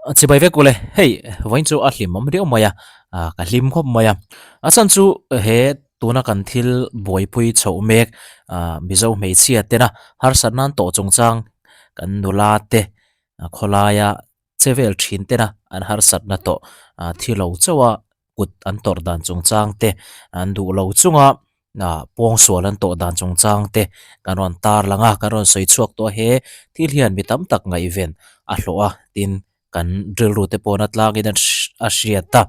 Chibai vek ule, hei vawiin chu a hlimawm riau mai a, ka hlim khawp mai a. A chhan chu he tuna kan thil buaipui chhoh mek Mizo hmeichhia tena harsat nan tawh chungchang kan nula te khawlaia che vel thin tena an harsatna tawh thi lo chauh a kut an tawrh dan chungchang te an duh lo chunga ah pawngsual an tawh dan chungchang te kan rawn tar lang a kan rawn sawi chhuak tawh a he thil hian mi tam tak ngaihven a hlawh a tin kan rilru te pawh na tlangin a a hriat a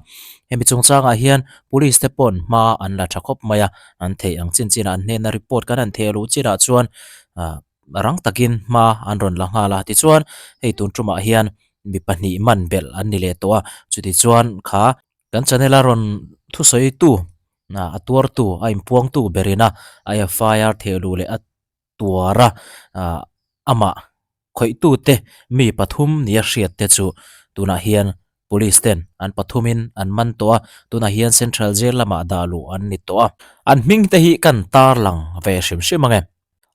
hemi chungchangah hian police te paw'n hma an la tha khawp mai a an theih ang chin chinah an hnena report kan han theh luh chinah chuan ah rang takin hma an rawn la nghal a tichuan hei tun tumah hian mi pahnih man belh an ni leh tawh a chutichuan kha Kan channel a rawn thusawitu a tuartu a inpuangtu berin a a FIR thehluh leh a tuar a amah khawihtute mi pathum nia hriat te chu tunah hian police ten an pathumin an man tawh a tunah hian central jail lamah dah luh an ni tawh a an hming te hi kan tarlang ve hrim hrim ang e.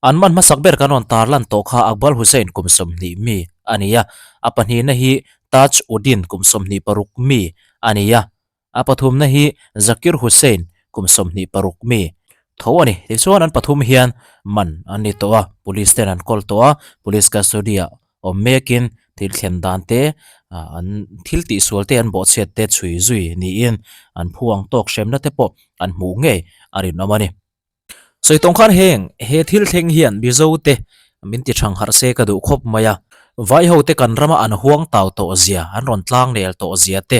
An man hmasak ber kan rawn tarlan tawh kha Akbal Hussain kum 20 mi a ni a, a pahnihna hi Taj Uddin kum 26 mi a ni a, a pathumna hi Zakir Hussain kum 26 mi tho a ni. Tichuan an pathum hian man an ni tawh a, police ten an kawl tawh a, police custody ah awm mekin thil thlen dan te, an thil tihsual te an bawhchhiat te chhui zui niin an phu ang tawk hremna te pawh an hmuh ngei a rinawm a ni. Sawi tawng khan heng he thil thleng hian Mizo te min ti thang harh se ka duh khawp mai a, vai ho te kan rama an huang tau tawh zia, an rawn tlang nel tawh zia te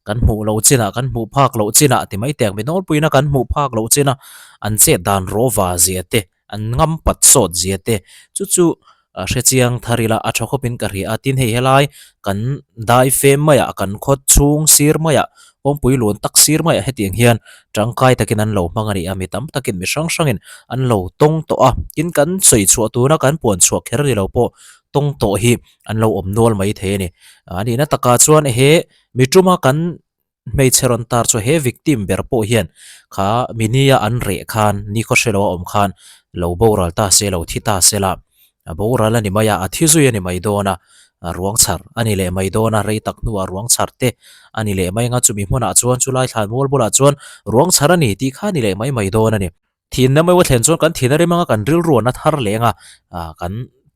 kan hmuh loh chinah kan hmuh phak loh chinah ti mai teh ang mi nawlpuina kan hmuh phak loh china an chet dan rawva zia te an ngam pat sawt zia te chu chu hre chiang thar ila a tha khawpin ka hria a tin hei helai kan dai fem maiah kan khaw chhung sir maiah kawngpui lun tak sir maiah hetiang hian tangkai takin an lo hmang a ni a mi tam takin mi hrang hrangin an lo tawng tawh a tin kan sawi chhuah tuna kan puan chhuah kher ni lo pawh tawng tawh hi an lo awm nual mai thei a ni a nihna takah chuan he mi tuma kan Hmeichhe rawn tar chu he victim ber pawh hian kha minia an reh khan nikhaw hre lo a awm khan lo boral ta se lo thi ta se la, a boral a ni mai a, a thi zui a ni mai dawn a, ruang chhar a ni leh mai dawn a, rei tak hnuah ruang chhar te a ni leh mai ang a, chumi hmunah chuan chulai thlan mual bulah chuan ruang chhar a ni tih kha a ni leh mai mai dawn a ni. Thinna meuh a thlen chuan kan thin a rim anga kan rilru an a thar leh anga ah kan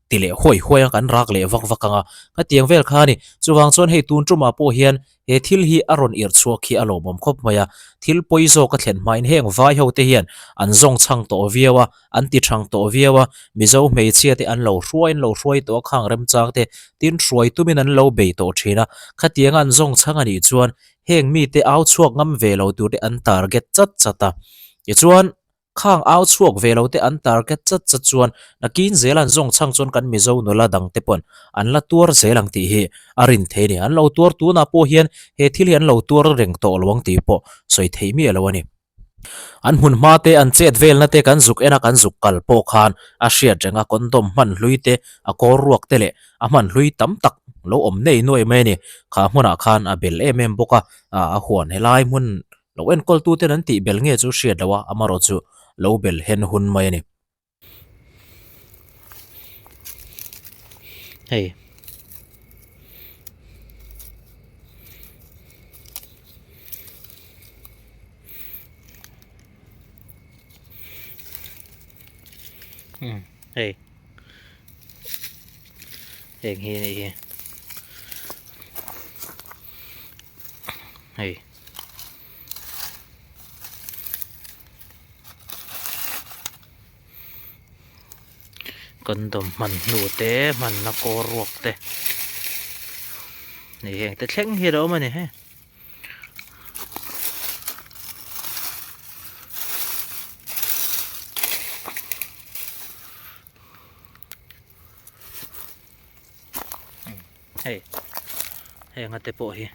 ti leh huai huai a kan rak leh vak vak anga khatiang vel kha a ni. Chuvang chuan hei tun tumah pawh hian he thil hi a rawn irh chhuak hi a lawmawm khawp mai a, thil pawi zawk a thlen hmain heng vai ho te hian an zawng chhang tawh viau a, an ti thang tawh viau a, Mizo hmeichhia te an lo hruai an lo hruai tawh a khang remchang te tin hruai tumin an lo bei tawh thin a, khatianga an zawng chhang a nih chuan Heng mite au chhuak ngam ve lo turte an target chat chat a. Tichuan, khang au chhuak ve lo te an target chat chat chuan nakin zel an zawng chhang chuan kan Mizo nula dang te pawn an la tuar zel ang tih hi a rin thei a ni. An lo tuar tunah pawh hian he thil hi an lo tuar reng tawh lo ang tih pawh sawi theih miah lo a ni. An hmun hma te, an chet velna te kan zuk en a, kan zuk kal pawh khan a hriat reng a, condom hman hlui te, a kawr ruak te leh a hman hlui tam tak lo awm nei nuai mai a ni. Kha hmunah khan a bel em em bawk a, a huan helai hmun lo enkawl tu ten an tih bel nge chu hriat loh a, amaherawhchu lo bel hen hun mai a ni. Hei umm hei heng hi a nih hi hei. Condom hman hnu te hmanna kawr ruak te hei heng te thleng hi a awm a ni hei. Hei heng a te pawh hi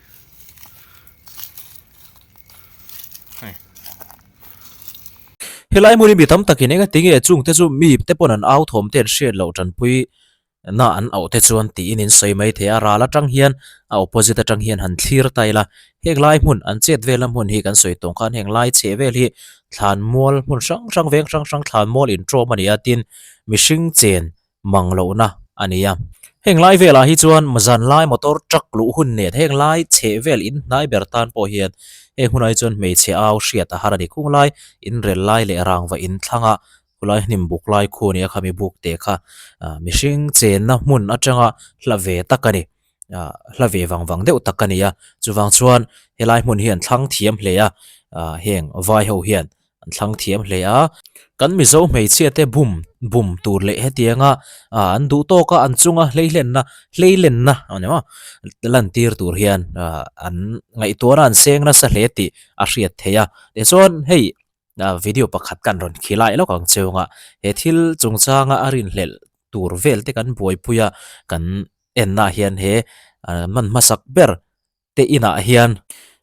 hei Helai hmun hi mi tam takin eng ati nge chung te chu mi te pawn an au thawm te an hriat loh tanpui na an auh te chuan tiin in sawi mai thei a ral atang hian a opposite atang hian han thlir ta ila heng lai hmun an chet velna hmun hi kan sawi tawng khan heng lai chheh vel hi thlan mual hmun hrang hrang veng hrang hrang thlan mual intawm a ni a tin mihring chen mang lohna. a ni a. Heng lai velah hi chuan zan lai motor truck luh hun nen heng lai chheh vel in hnai ber tan pawh hian heng hunah hi chuan hmeichhe au hriat a har a ni. Khung lai in rel lai leh rangva in thlanga khulai hnim buk lai khu a ni a khami buk te kha mihring chenna hmun atanga hla ve tak a ni. Hla ve vang vang deuh tak a ni a, chuvang chuan helai hmun hi an thlang thiam hle a, heng vai ho hian An thlang thiam hle a, kan Mizo hmeichhia te bum bum tur leh hetianga an duh tawk a an chunga hleihlenna hleilenna a ni maw lantir tur hian an ngaihtuahna an seng nasa hle tih a hriat theih a. Tichuan hei video pakhat kan rawn khilai lawk ang chunga he thil chungchanga a rinhlelh tur vel te kan buaipui a kan enna hian he man hmasak ber te inah hian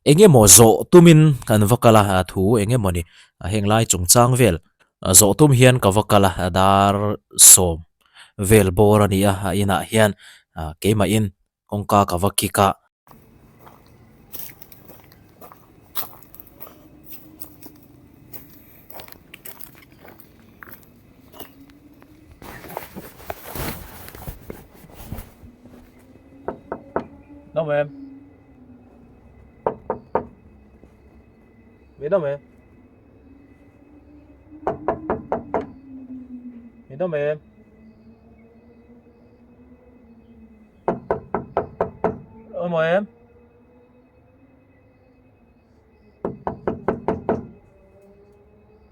eng emaw zawh tumin kan va kal a thu eng emaw ni heng lai chungchang vel zawh tum hian ka va kal a dar sawm vel bawr a ni a a inah hian keimahin kawngka ka va kik a. Đâu mà em? Biết đâu mà em? Biết đâu mà em? Ơ mời em?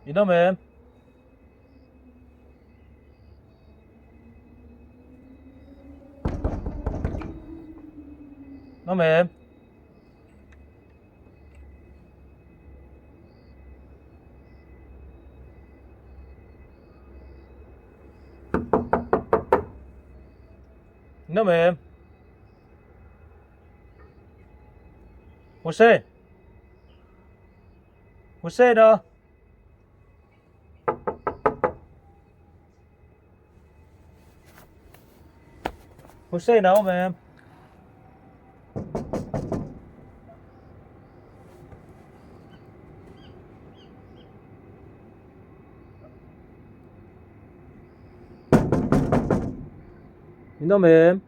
Biết đâu mà em? Nó mềm. Nó mềm. Hussein. Hussein đâu? Hussein a awm em? Min awm em?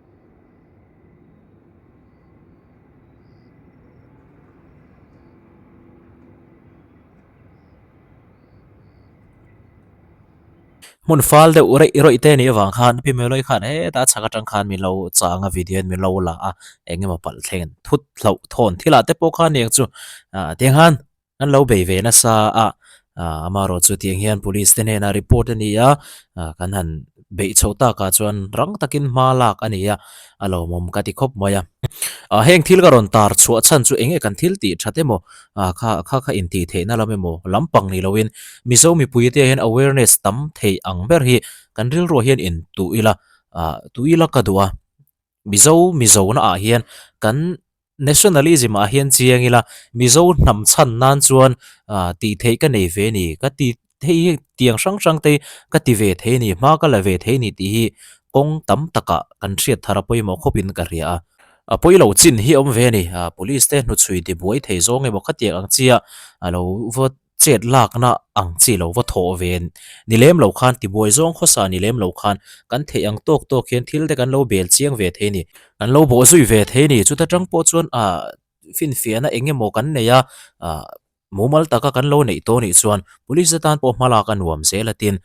Hmun fal deuh reih rawih te nih avang khan pi Meloi khan hetah chhak atang khan min lo chang a video in min lo la a eng emaw palh thleng thut hlauh thawn thil ah te pawh khan eng chu ah tiang khan an lo bei ve nasa a ah amaherawh chu tiang hian police te hnenah report a ni a ah kan han beih chhoh takah chuan rang takin hma lak a ni a a lawmawm ka ti khawp mai a ah heng thil ka rawn tar chhuah chhan chu eng nge kan thil tih that emaw ah kha kha kha intih theihna lam emaw lampang ni loin Mizo mipui te hian awareness tam theih ang ber hi kan rilruah hian in tuh ila ah tuh ila ka duh a Mizo Mizo na ah hian kan nationalism ah hian chiang ila Mizo hnam chhan nan chuan ah tih theih ka nei ve ni ka ti hei hi tiang hrang hrang te ka ti ve thei a ni hma ka la ve thei a ni tih hi kawng tam takah kan hriat thar a pawimawh khawpin ka hria a. A pawi lo chin hi a awm ve a ni. Police te hnuchhui tibuai thei zawng emaw khatiang ang chia a lo va chet lakna ang chi lo va thawh ve ni lem lo khan tibuai zawng khawsa ni lem lo khan kan theih ang tawk tawk hian thil te kan lo bel chiang ve thei a ni. Kan lo bawh zui ve thei a ni. Chuta tang pawh chuan ah finfiahna eng emaw kan nei a ah Mumal taka kan lo neih tawh nih chuan Police te tan pawh hma lak a nuam zel a tin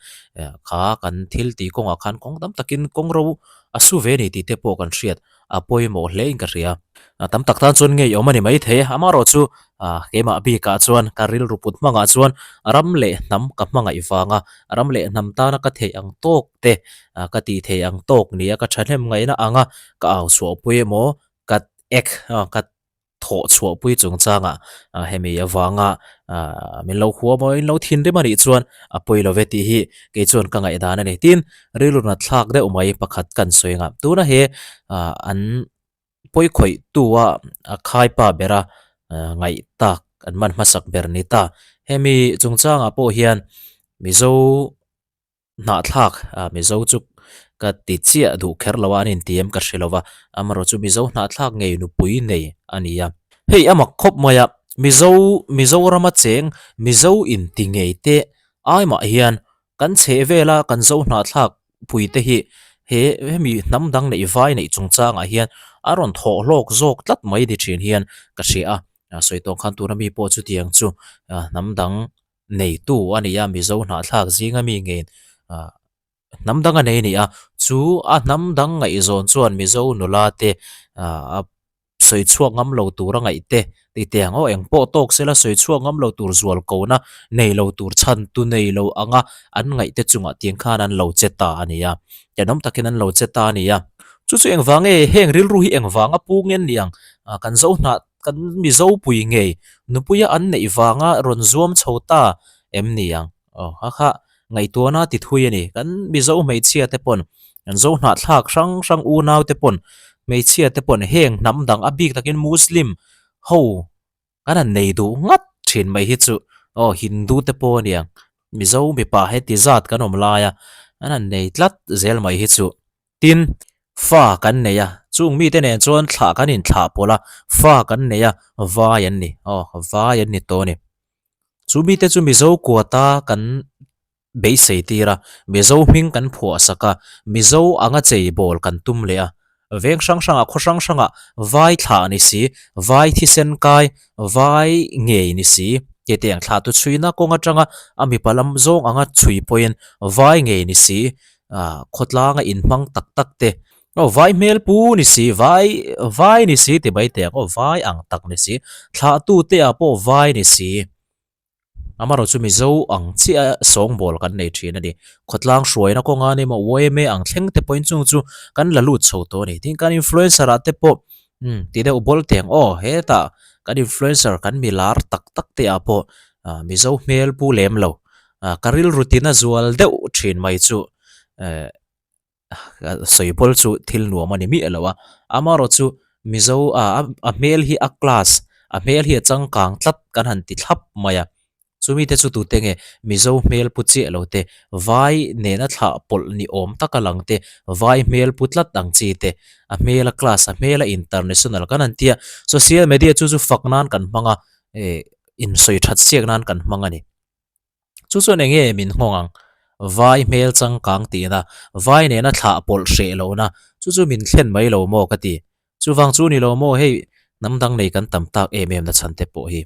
kha kan thil tih kawngah khan kawng tam takin kawng ro a su ve a ni tih te pawh kan hriat a pawimawh hle in ka hria. Tam tak tan chuan ngeiawm a ni mai thei a, amaherawh chu keimah bikah chuan ka rilru put hmangah chuan ram leh hnam ka hmangaih vanga ram leh hnam tana ka theih ang tawk te ka tih theih ang tawk nia ka thahnem ngaihna anga ka au chhuahpui emaw ka ek ka thawh chhuahpui chungchangah hemi avanga min lo hua maw in lo thinrim a nih chuan a pawi lo ve tih hi kei chuan ka ngaihdan a ni. Tin, rilru nat thlak deuh mai pakhat kan sawi anga tuna he an pawi khawih tu a a khaipa bera ngaih tak an man hmasak ber ni ta. Hemi chungchangah pawh hian Mizo Hnahthlak ah Mizo chu ka ti chiah duh kher lo a, an inti em ka hre lo va, amaherawh chu Mizo hnahthlak ngei nupui nei a ni a. Hei a mak khawp mai a, Mizo Mizorama cheng Mizo inti ngei te ai mah hian kan chheh vela kan Zo hnahthlak pui te hi He hemi hnam dang neih vai neih chungchangah hian a rawn thawh hlawk zawk tlat mai ni thin hian ka hria a. Sawi tawng khan tuna mi pawh chutiang chu hnam dang neitu a ni a, Mizo hnahthlak zinga mi ngei hnam dang a nei a ni a. Chu a hnam dang ngaihzawn chuan Mizo nula te a sawi chhuak ngam lo tur a ngaih te tih te ang aw eng pawh tawk sela sawi chhuak ngam lo tur zual kona nei lo tur chhan tu nei lo anga an ngaih te chungah tiang khan an lo che ta a ni a tenawm takin an lo che ta a ni a chu chu engvang nge heng rilru hi engvang a pu nge ni ang kan zo hnah kan mizo pui ngei nupuia an neih vanga rawn zuam chho ta em ni ang. Aw kha kha ngaihtuahna ti thui a ni. Kan Mizo hmeichhia te pawn, kan Zo hnahthlak hrang hrang unau te pawn, hmeichhia te pawn heng hnam dang a bik takin Muslim ho kan han nei duh ngat thin mai hi chu aw Hindu te pawh a niang Mizo mipa heti zat kan awm lai a an han nei tlat zel mai hi chu. Tin, fa kan nei a, chung mite nen chuan thlah kan inthlah pawlh a, fa kan nei a, vai an ni aw vai an ni tawh a ni. Chu mite chu Mizo kuata kan beisei tir a, Mizo hming kan phuah sak a, Mizo anga chei bawl kan tum leh a. Veng hrang hrangah khaw hrang hrangah vai thlah ni si, vai thisen kai, vai ngei ni si, tete ang thlah tu chhuina kawng atanga a mipa lam zawng anga chhui pawhin vai ngei ni si, khawtlanga inhmang tak tak te Aw vai hmel pu ni si, vai vai ni si ti mai teh ang aw, vai ang tak ni si, thlahtu te ah pawh vai ni si. Amaherawh chu Mizo ang chiah a sawngbawl kan nei thin a ni. Khawtlang hruaina kawnga ni maw yma ang thleng te pawhin chung chu kan la lut chho tawh a ni. Tin kan influencer ah te pawh umm ti deuh bawl teh ang aw, hetah kan influencer kan mi lar tak tak te ah pawh Mizo hmel pu lem lo, ka rilru tina zual deuh thin mai chu eh. sawi pawl chu thil nuam a ni miah lo a amaherawh chu mizo ah a hmel hi a class a hmel hi a changkang tlat kan han ti thlap mai a chumi te chu tute nge mizo hmel pu chiah lo te vai nena thlah pawlh ni awm taka lang te vai hmel pu tlat ang chi te a hmel a class a hmel a international kan han tia social media chu chu fak nan kan hmang a eh insawi that siak nan kan hmang a ni. Chu chuan eng nge min nghawng ang? Vai hmel changkang tihna, vai nena thlah pawlh hreh lohna, chu chu min thlen mai lo maw ka ti. Chuvang chu ni lo maw hei hnam dang nei kan tam tak em em na chhan te pawh hi.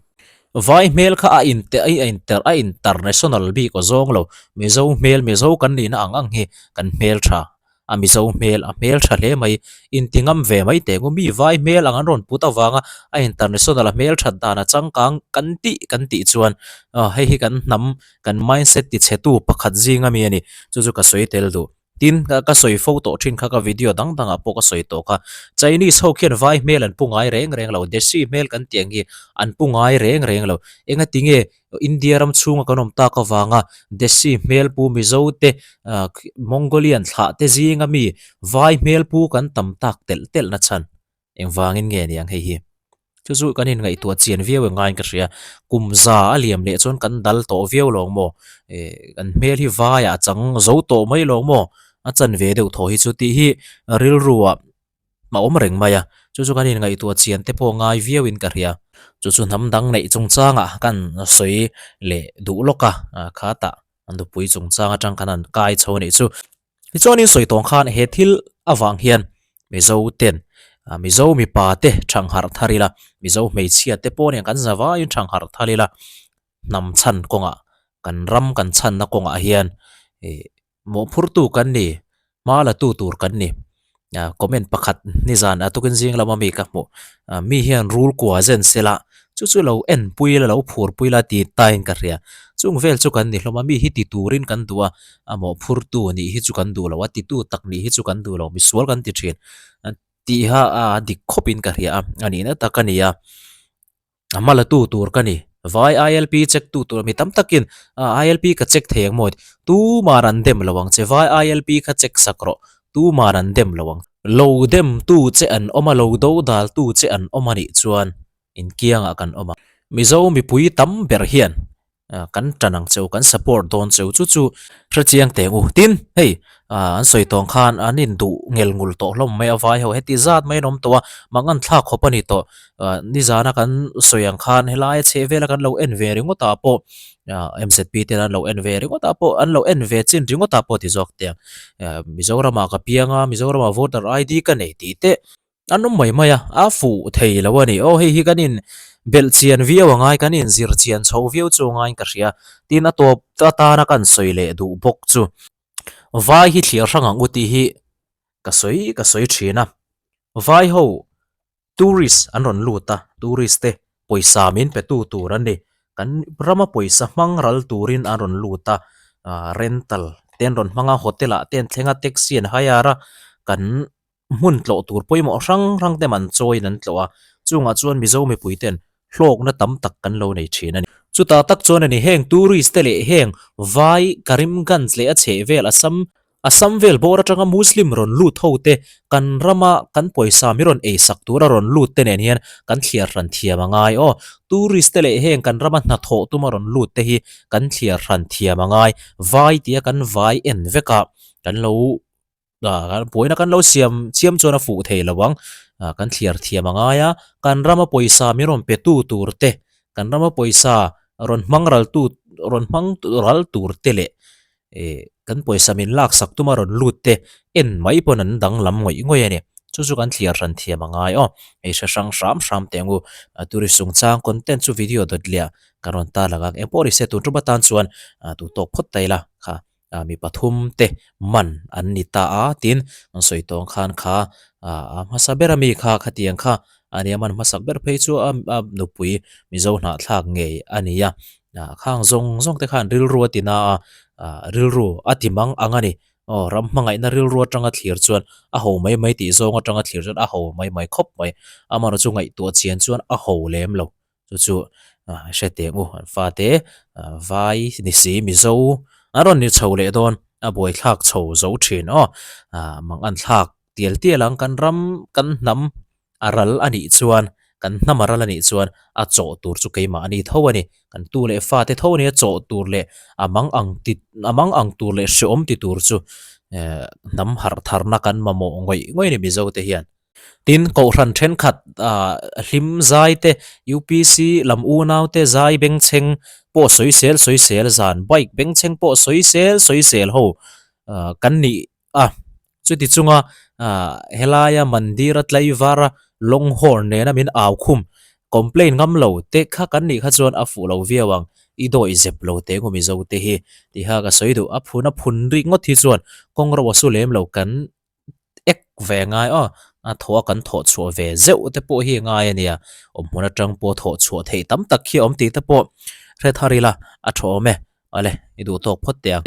Vai hmel kha a in a inter a international bik aw zawng lo, Mizo hmel Mizo kan nihna ang ang hi kan hmel tha. A Mizo hmel a hmel tha hle mai. Inti ngam ve mai teh ngu mi vai hmel ang an rawn put avanga a international a hmel that dan a changkang kan tih kan tih chuan hei hi kan hnam kan mindset ti chhe tu pakhat zing ami a ni. Chu chu ka sawi tel duh. Tin ka sawi fo tawh thin kha ka video dang dangah pawh ka sawi tawh kha. Chinese ho khian vai hmel an pu ngai reng reng lo. Desi hmel kan tih ang hi an pu ngai reng reng lo. Engatinge India ram chhunga kan awm tak avanga Desi hmelpu Mizo te Mongolian thlah te zinga mi vai hmelpu kan tam tak telh telh na chhan engvangin nge ni ang hei hi. Chu chu kan inngaihtuah chian viau e ngaiin ka hria. Kum za a liam leh chuan kan dal tawh viau lawng maw? Kan hmel hi vaiah a chang zo tawh mai lawng maw? A chan ve deuh thaw hi chu tih hi rilru ah a awm reng mai a, chu chu kan inngaihtuah chian te pawh ngai viauin ka hria. Chu chu hnam dang neih chungchangah kan sawi leh duh lawk a, khatah nupui chungchang atang khan an kai chho a nih chu. Tichuanin sawi tawng khan he thil avang hian Mizo ten Mizo mipa te thangharh thar ila, Mizo hmeichhia te pawh nen kan zavaiin thangharh thar ila, hnam chhan kawngah kan ram kan chhanna kawngah hian ih Mawhphurtu kan ni, hma la tu tur kan ni. Comment pakhat nizan a tukin zing lama mi ka hmuh. Mi hian rul kua zen sela, chu chu lo en pui la, lo phur pui la ti tain ka hria. Chung vel chu kan ni hlawm a, mi hi ti turin kan duh a, a mawhphurtu nih hi chu kan duh lo a, titu tak nih hi chu kan duh lo, misual kan ti thin. Tiha a dik khawpin ka hria a, a nihna tak a ni a. A hma la tu tur ka ni. Vai ILP check tu tur mi tam takin ILP ka check thei ang maw tumah an dem lo ang che vai ILP kha check sak rawh tumah an dem lo ang. Lo dem tu che an awm a lo do dal tu che an awm a nih chuan inkiangah kan awm ang. Mizo mipui tam ber hian kan tan ang cheu kan support dawn cheu chu chu hrechiang teh u. Tin hei An sawi tawng khan an induh ngel ngul tawh hlawm mai a vai ho heti zat mai an awm tawh a mangan thlak khawp a ni tawh. Nizana kan sawi ang khan helai a chheh vela kan lo en ve ringawt ah pawh M_Z_P ten an lo en ve ringawt ah pawh an lo en ve chin ringawt ah pawh ti zawk teh ang. Mizoram ah ka piang a Mizoram ah voter I_D ka nei tih teh An awm mai mai a, a fuh thei lo a ni. Aw hei hi kan in belh chian viau a ngai, kan in zir chian chho viau chu a ngaiin ka hria. Tin a tawp atana kan sawi leh duh bawk chu. Vai hi thliar hrang ang u tih hi ka sawi ka sawi thin a. Vai ho tourist an rawn lut a, tourist te pawisa min pe tu tur an ni. Kan rama pawisa hmang ral turin an rawn lut a, rental te an rawn hmang a, hotel ah te an thleng a, taxi an hire a, kan hmun tlawh tur pawimawh hrang hrang te man chawiin an tlawh a, chungah chuan Mizo mipui ten hlawkna tam tak kan lo nei thin a ni. Chutah tak chuan a ni, heng tourist te leh heng vai Karimganj leh a chheh vel Assam Assam vel bawr atanga Muslim rawn lut ho te kan rama kan pawisa mi rawn ei sak tura rawn lut te nen hian kan thliar hran thiam a ngai aw. Tourist te leh heng kan rama hnathawh tuma rawn lut te hi kan thliar hran thiam a ngai. Vai tia kan vai en vek a, kan lo Ah buaina kan lo siam chiam chuan a fuh thei lo ang. Ah kan thliar thiam a ngai a, kan rama pawisa min rawn pe tu tur te, kan rama pawisa rawn hmang ral tu rawn hmang ral tur te leh eh kan pawisa min lak sak tuma rawn lut te en mai pawn an danglam ngawih ngawih a ni. Chu chu kan thliar hran thiam a ngai aw. Hei hre hrang hram hram teh ang u. Tourist chungchang content chu video dawt leh ah kan rawn tarlang ang. Engpawh ni se tun tum atan chuan duh tawk phawt ta ila kha. mi pathum te man an ni ta a tin an sawi tawng khan kha a hmasa ber ami kha khatiang kha a nia man hmasak ber phei chu a nupui mizo hnahthlak ngei a ni a khang zawng zawng te khan rilru a ti na a rilru a ti mang ang a ni aw ram hmangaihna rilru atanga thlir chuan a ho mai mai tih zawng atanga thlir chuan a ho mai mai khawp mai amaherawhchu ngaihtuah chian chuan a ho lem lo. Chu chu hre teh u an fate vai ni si Mizo an rawn ni chho leh dawn a buaithlak chho zo thin aw mang an thlak tial tial ang kan ram kan hnam a ral a nih chuan kan hnam a ral a nih chuan a chawh tur chu keimah a ni tho a ni kan tu leh fate tho a ni a chawh tur leh a mang ang ti a mang ang tur leh hreawm ti tur chu hnam harh tharna kan mamawh ngawih ngawih a ni Mizo te hian. Tin, Kohhran thenkhat hlim zai te, UPC lam unau te zai bengchheng pawh sawisel sawisel zan, bike bengchheng pawh sawisel sawisel ho kan ni a. Chuti chunga helaia mandira tlaivara longhorn nena min au khum complain ngam lo te kha kan nih kha chuan a fuh lo viau ang, i dawih zep lo teh ngawm Mizo te hi tiha ka sawi duh. A phun a phun rik ngawt hi chuan kawng ro a su lem lo kan ek ve ngai aw a thaw a kan thawh chhuah ve zeuh te pawh hi ngai a nia awm hmun atang pawh thawh chhuah theih tam tak hi a awm tih te pawh hre thar ila a tha awm e awle i duh tawk phawt teh ang.